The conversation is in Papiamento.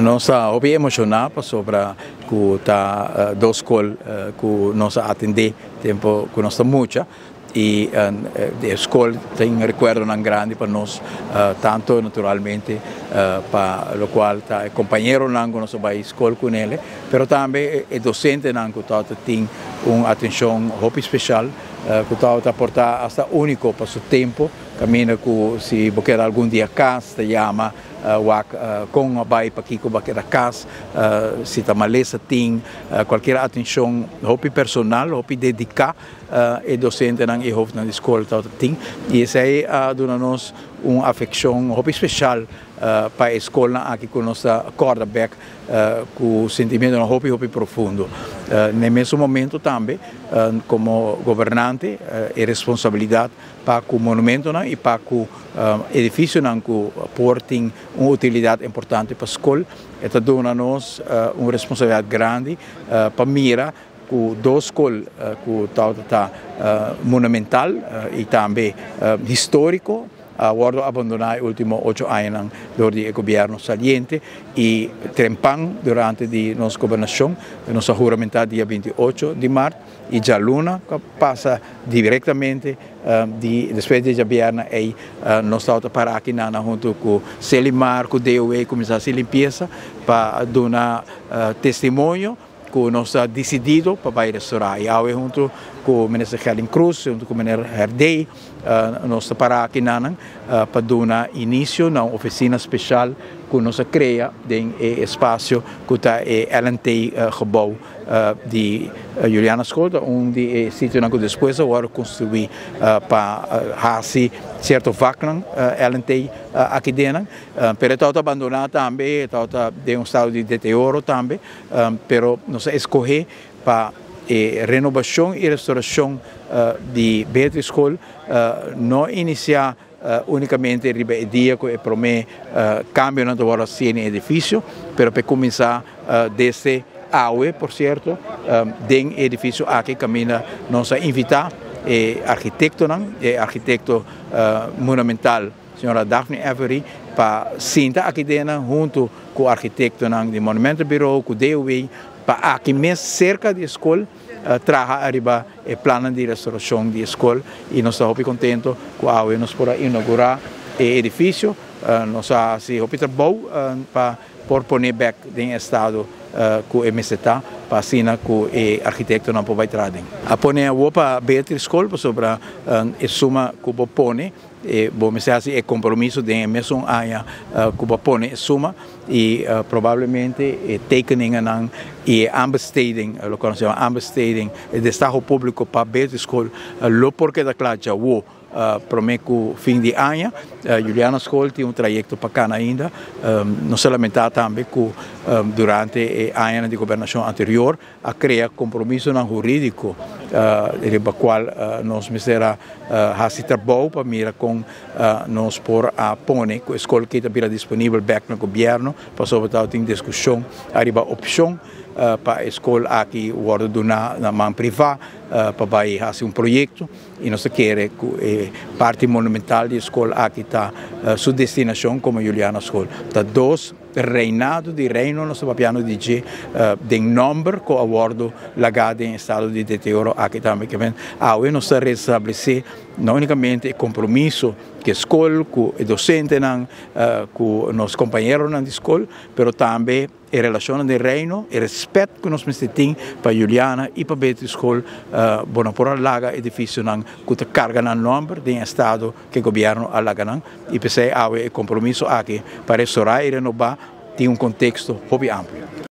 Nos ta hopi emociona pasobra cu ta dos scol cu nos a atende tempo cu nos ta mucha y e scol tin recuerdonan grandi pa nos, tanto naturalmente pa locual ta e compañeronan cu nos a bay scol cu nele, pero tambe e docentenan cu tabata tin un atencion hopi special, cu tabata por ta hasta unico pa su tempo, caminda cu si bo keda algun dia cas ta yama wak con a bay, pakico bo a keda cas, si ta malesa tin, cualkier atencion hopi personal, hopi dedica e docentenan y hoofdnan di scol tabata tin, y esey a duna nos un afeccion hopi special pa e scolnan aki cu nos ta corda bek cu sentimentonan hopi hopi profundo. Na e mesun momento tambe, como gobernante, e responsabilidad pa cu monumentonan y pa cu edificionan cu por tin un utilidad importante pa scol, e ta duna nos un responsabilidad grandi pa mira cu dos scol cu tabata ta monumental y tambe historico a wordo abandona e ultimo 8 añanan door di e gobierno saliente. Y trempan durante di nos gobernacion, nos a huramenta dia 28 di maart y dialuna pasa directamente di despues di diabierna ey nos tabata para aki nana hunto cu Selimar, cu DOW, cuminsa haci limpieza pa duna testimonio cu nos ta decidido pa bay restaura. Y awe hunto cu minister Gerlin Croes, hunto cu meneer Herdé, nos ta para aki nanan pa duna inicio na un oficina special cu nos a crea den e espacio cu ta e LNT gebouw di Juliana School, un di e sitionan cu despues a wordo construi pa haci cierto vaknan LNT aki denen, pero e tabata abandona tambe, e tabata den un estado di deterioro tambe, pero nos a escoge pa e renovacion y restauracion di Beatrice School no inicia unicamente riba e dia cu e prome cambionan ta wordo haci den e edificio, pero pa cuminsa desde awe, por cierto, den e edificio aki caminda nos a invita e arquitectonan, e arquitecto monumental, señora Daphne Every, pa sinta aki den hunto cu arquitectonan di Monumentenbureau, cu DOW, pa aki mes cerca di scol traha ariba e planan di restauracion di scol. Y nos ta hopi contento cu awe nos por a inaugura e edificio. Nos a haci hopi trabou pa por pone bek den estado cu e mester ta, pa asina cu e arquitectonan por bay traha den. A pone awo pa Beatrice School pasobra e suma cu bo pone, bo mester haci e compromiso den e mesun aña cu bo pone e suma, y probablemente e tekeningennan y e aanbesteding, loke nos yama aanbesteding, e destaho publico pa Beatrice School lo por keda cla djawo prome cu fin di aña. Juliana School tin un trayecto pa cana ainda. No solamente tambe cu durante e aña di gobernacion anterior a crea compromisonan huridico riba cual nos mester a haci trabou pa mira con nos por a pone cu e scol aki ta bira disponibel bek na gobierno, pasobra tabatin discusion ariba opcion pa e scol aki wordo duna na man priva pa bay haci un proyecto, y nos ta kere cu e parti monumental di e scol aki ta su destinacion como Juliana School. Ta dos reinado di reino nos ta papiando di dje den nomber cu a wordo laga den estado di deterioro aki tambe. Ke men awe nos ta restablece no unicamente e compromiso cu e scol, cu e docentenan, cu nos compañeronan di scol, pero tambe e relacionnan den reino, e respet cu nos mester tin pa Juliana y pa Beatrice School. Bo no por a laga edificionan cu ta carga nan nomber den estado cu gobierno a laga nan, y p'esey awe e compromiso aki pa restaura y renoba tin un contexto hopi amplio.